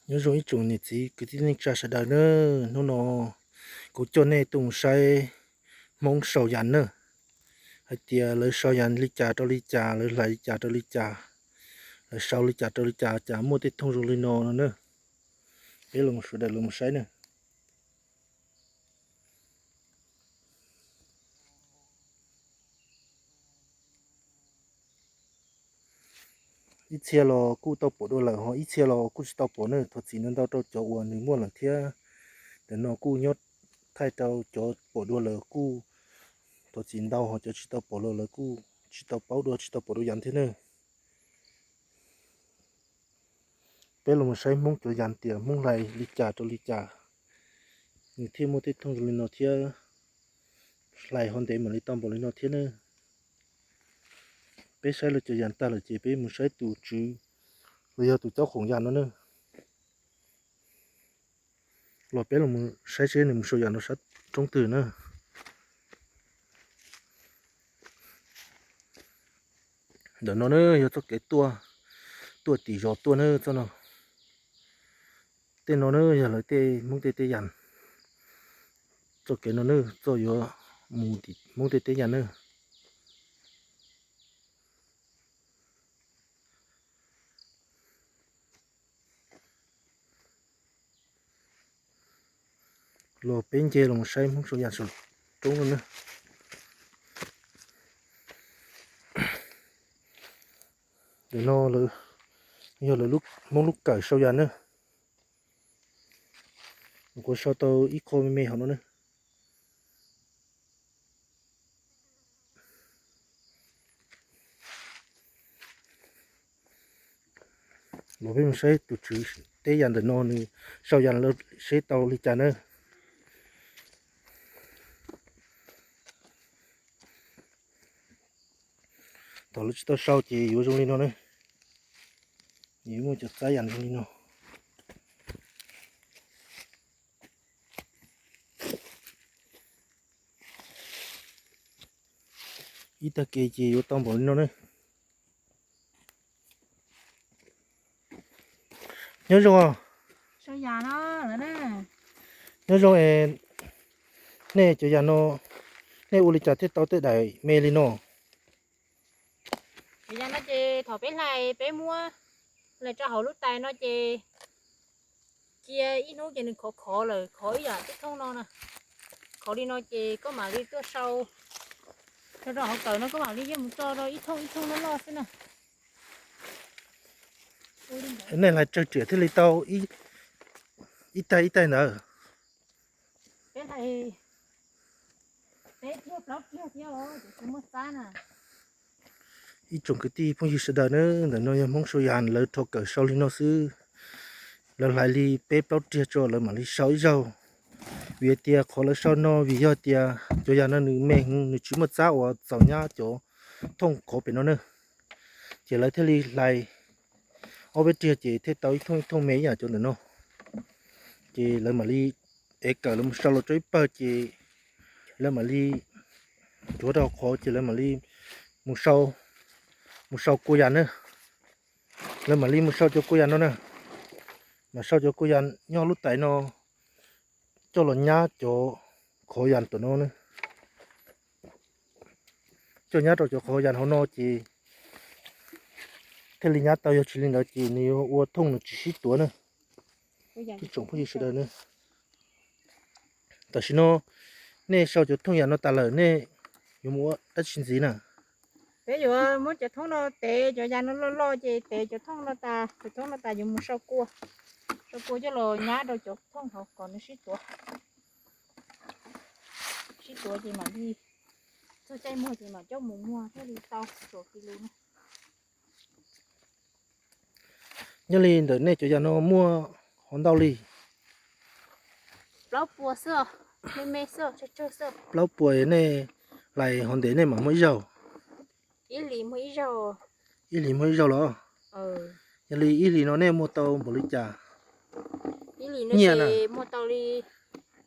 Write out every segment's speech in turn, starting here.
Nyob zoo ib tsoom niam txiv kwv tij neej tsa sawv daws na, hnub no kuv coj nej tuaj mus saib Hmoob sau yas na, hais tias lawv sau yas li cas rau li cas, lawv hlais li cas rau li cas, lawv sau li cas rau li cas, cas muaj tej thooj zoo li no no na. Peb los sawv daws los mus saib na. Ib txhia los kuj tau pom dua lawm, ho ib txhia los kuj tsis tau pom na. Thov txim ntau ntau rau cov uas nws muaj lawm thiab. Ntawm no kuj nyob thaij rau cov pom dua lawm kuj thov txim ntau, ho cov tsis tau pom los lawv kuj tsis tau paub dua, tsis tau pom dua yas thiab na. Peb los mus saib Hmoob cov yas tias Hmoob hlais li cas rau li cas, nws thiaj muaj tej thooj zoo li no thiab, hlais ho ntev mam li tau npaum li no thiab na. Peb saib lawv cov yas tag lawm ces peb mus saib tus tswv los yog tus cob khoom yas no na. Los peb los saib seb nws mus sau yas no sab roob twg na. Ntawm no na yog txoj kev tuaj, tuaj tim zos tuaj na txoj no. Tej no na yog lawv tej Hmoob tej teb yas. Txoj kev no na txoj yuav mus tim Hmoob tej teb yas na. Los peb nce los saib Hmoob sau yas saum roob no na. Ntawm no yog lawv Hmoob lub kawm sau yas na. Kuv sau tau ib qho me me hauv no na. Los peb mus saib tus tswv teb yas ntawm no nws sau yas seb tau li cas na. Thaum lawv tsis tau sau ces yuav zoo li no na. Yuav muaj cov txab yas zoo li no. Ib tag kev ces yuav tau npaum li no na. Nyob zoo. Nyob zoo es, nej cov yas no, nej ua li cas thiaj tau tej daim me li no? Cov yas no ces thaum peb hlais peb muab hlais rau hauv lub tais no ces cia ib hnub ces nws khov khov lawm, khov ib yam tej thooj no na. Khov li no ces koj mam li tuaj sau, sau rau hauv kawm no koj mam li yeej mus tso rau ib thooj ib thooj loj loj xwb na. Nej hlais tsawg riam thiaj li tau ib taig ib taig ntawd? Peb hlais peb pliag plaub pliag thiab os, ces tsis muaj txab na. Ib tsoom kwv tij phooj ywg sawv daws na, ntawm no yog Hmoob sau yas lawv rho kawm sau li no xwb. Lawv hlais li peb plaub riag tso lawv mam li sau ib zaug. Vim hais tias qhov lawv sau no vim yog tias cov yas no nws me heev, nws tsis muaj txab uas txaus nyab cov thooj qhov pem no na. Ces lawv thiaj li hlais ob peb riag ces thiaj tau ib thooj ib thooj me ib yam cov ntawm no. Ces lawv mam li ev kawm lawv mus sau los rau ib pawg ces lawv mam li cuav rau qhov ces lawv mam li mus sau, mus sau kua yas na. Lawv mam li mus sau cov kua yas no na. Mam sau cov kua yas nyob lub tais no coj los nyab cov qhov yas tom no na. Coj nyab rau cov qhov yas hauv no ces thiaj li nyab tau, yog tsis li ntawd ces nws yuav ua thooj nws tsis sib tuav na. Ib tsoom phooj ywg sawv daws na, tam sim no nej sau cov thooj yas no tas lawm nej yuav mus ua dab tsi ntxiv na? Peb yuav muab cov thooj no tev, cov yas no loj loj ces tev cov thooj no tas, cov thooj no tas yuav mus sau kua, sau kua coj los nyab rau cov thooj hauv kom nws sib tuav, sib tuav ces mam li txog caij muag ces mam coj mus muag thiaj li tau txuas ki lus na. Nyob li ntawm nej cov yas no muaj hov ntau li? Plaub puas xwb, me me xwb, tsawg tsawg xwb. Plaub puas nej hlais hov ntev nej mam muaj ib zaug? Ib hlis muaj ib zaug. Ib hlis muaj ib zaug los? Yog li ib hlis no nej muag tau npaum li cas? Ib hlis no ces muag tau li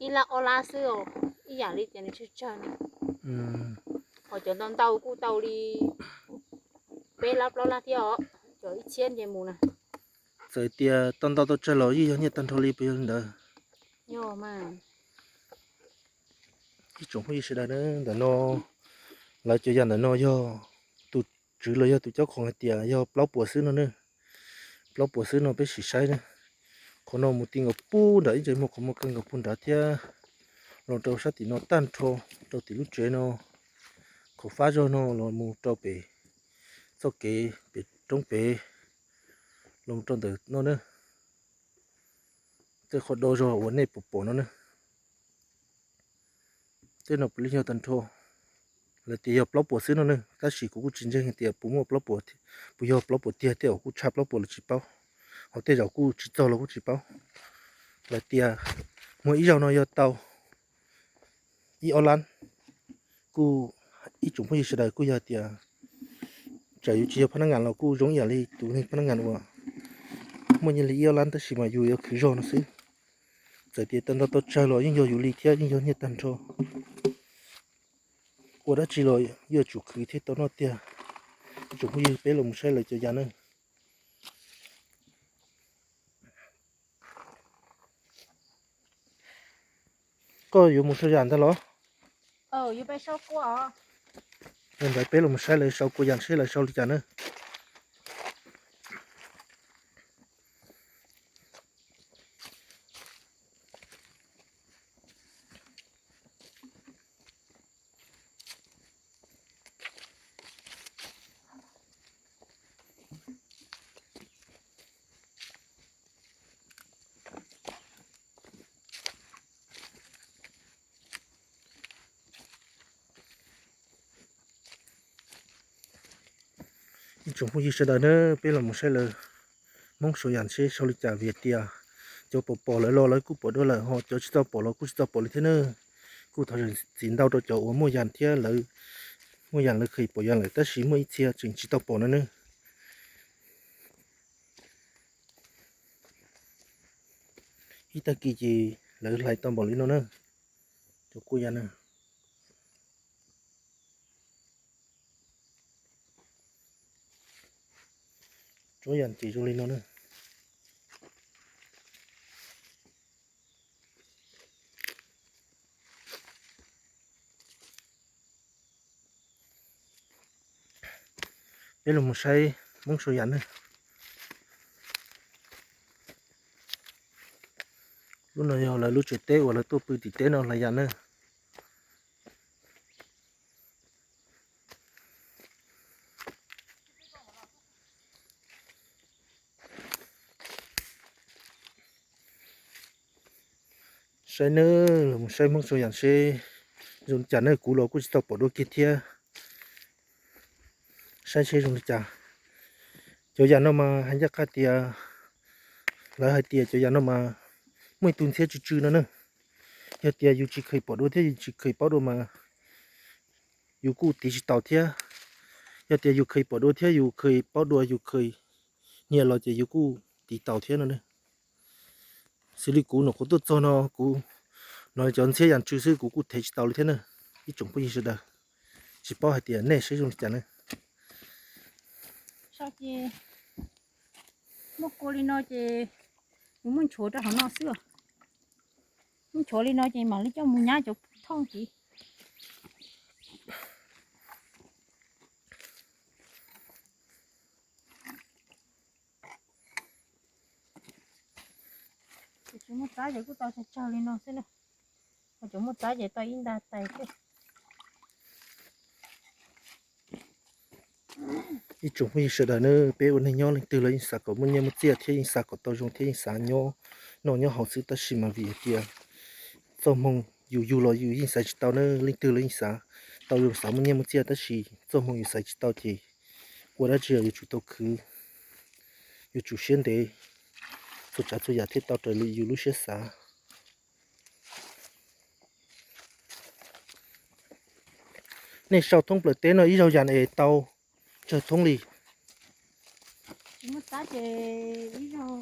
ib lab ob lab xwb os, ib yam li tias nws tsawg tsawg na. Ho cov ntau ntau kuj tau li peb lab plaub lab thiab os, cov ib txhiab nce mus na. Txawm tias tau ntau tau tsawg los yeej yog nyiaj tag nrho li puas yog li ntawd? Ib tsoom phooj ywg sawv daws, ntawm no lawv cov yas ntawm no yog tus tswv los yog tus cob qhov hais tias yog plaub puas xwb no ne. Plaub puas xwb no peb sim saib ne. Qhov no mus ti nkaus pug nram ib ntsis muag qhov muag kawg nkaus pug nrad thiab los rau sab tim no tag nrho, rau tim lub tsev no, qhov fab zog no los mus rau pem txoj kev pem roob pem, los mus rau ntawm no ne. Tej qhov do zog uas nej pom pom no ne, tej no puav leej yog tag nrho. Lawv tias yog plaub puas xwb no ne, tab sis kuv kuj tsis ntseeg tias puas muaj plaub puas, puas yog plaub puas tiag, tej zaum kuj tshaj plaub puas los tsis paub, ho tej zaum kuj tsis txog los kuj tsis paub. Lawv tias muag ib zaug no yog tau ib ob lab. Kuj ib tsoom phooj ywg sawv daws kuj yog tias tsam yus tsis yog phab nab ngas los kuj zoo ib yam li tus neeg phab nab ngas uas muaj nyiaj li ib ob lab tab sis mas yus yuav khwv zog no xwb. Txawm tias tau ntau tau tsawg los yeej yog yus li thiab yeej yog nyiaj tag nrho. Ua dab tsi los yuav tsum khwv thiaj tau noj tiag. Tsoom phooj ywg, peb los mus saib lawv cov yas na. Koj yuav mus sau yas ntag los? Yog ntawd peb los mus saib lawv sau kua yas seb lawv sau li cas na. Ib tsoom phooj ywg sawv daws na, peb los mus saib lawv Hmoob sau yas seb sau li cas vim tias cov pom pom lawv los lawv kuj pom dua lawm, ho cov tsis tau pom los kuj tsis tau pom li thiab na. Kuj thov zam txim ntau rau cov uas muaj yas thiab lawv muaj yas lawv kheev pom yas lawm tab sis muaj ib txhia tseem tsis tau pom no na. Ib tag kis ces lawv hlais tau npaum li no na. Cov kua yas na. Tsob yas ces zoo li no na. Peb los mus saib Hmoob sau yas na. Lub no yog lawv lub tsev teb uas lawv tuaj pw tim teb no hlais yas na. Saib nawb, los saib Hmoob sau yas seb zoo li cas na, kuv los kuj tsis tau pom dua kiag thiab. Saib seb zoo li cas. Cov yas no mas hais ncaj qha tias, lawv hais tias cov yas no mas muaj ib tug ntxhiab tsw tsw no na. Yog tias yus tsis kheev pom dua thiab yus tsis kheev paub dua mas yus kuj tiv tsis tau thiab. Yog tias yus kheev pom dua thiab yus kheev paub dua yus kheev nyiam los ces yus kuj tiv tau thiab no ne. Xws li kuv nyuam qhuav tuaj txog no kuv hnov cov ntxhiab yas tsw xwb kuv kuj thev tsis tau li thiab na. Ib tsoom phooj ywg sawv daws, tsis paub hais tias nej saib zoo li cas na. Muab kua li no ces yus muab nchuav rau hauv no xwb. Muab nchuav li no ces mam li coj mus nyab cov thooj tid. Cov tsis muaj txab ces kuj tau tsawg tsawg li no xwb na. Cov muaj txab ces tau ib nta tais xwb. Ib tsoom phooj ywg sawv daws na, peb ua neeg nyob leej twg los yeej xav kom muaj nyiaj muaj txiaj thiab yeej xav kom tau zoo thiab yeej xav nyob noj nyob haus xwb tab sis mas vim hais tias txoj hmoo yus yug los yus yeej xaiv tsis tau na, leej twg los yeej xav tau zoo xav muaj nyiaj muaj txiaj tab sis txoj hmoo yus xaiv tsis tau ces ua dab tsi los yuav tsum tau khwv, yuav tsum siab ntev, txhua tsav txhua yam thiaj tau raws li yus lub siab xav. Nej sau thoob plaws teb no ib zaug yas es tau tsawg thoob li? Tsis muaj txab ces ib zaug,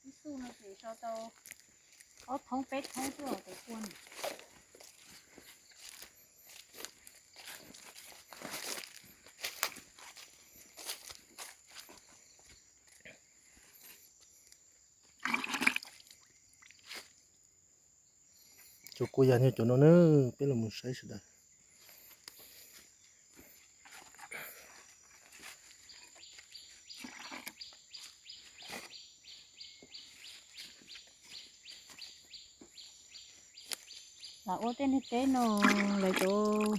ib xub no ces sau tau ob thoob peb thoob xwb os tus kua no. Kuv yog nyob cov no na, peb los mus saib sawv daws. Los ua tej neeg teb no, lawv cov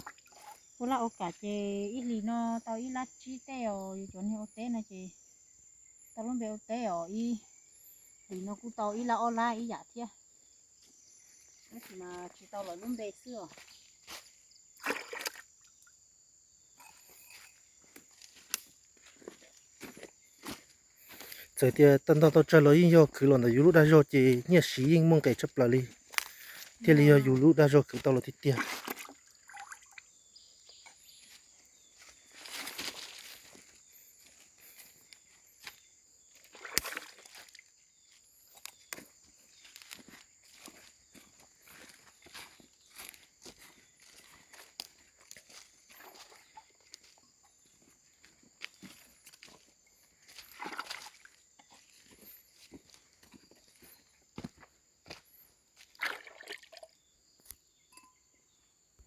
ua laj ua kam ces ib hlis no tau ib lab tsib tej os, yus cov neeg ua teb no ces tau lub npe ua teb os, ib hlis no kuj tau ib lab ob lab ib yam thiab. Tab sis mas tsis tau lawv lub npe xwb os. Txawm tias tau ntog tau tsawg los yeej yog khwv los ntawm yus lub dag zog ces nyiaj siv yeej muaj nqis tshaj plaws li, thiaj li yog yus lub dag zog khwv tau los tiag tiag.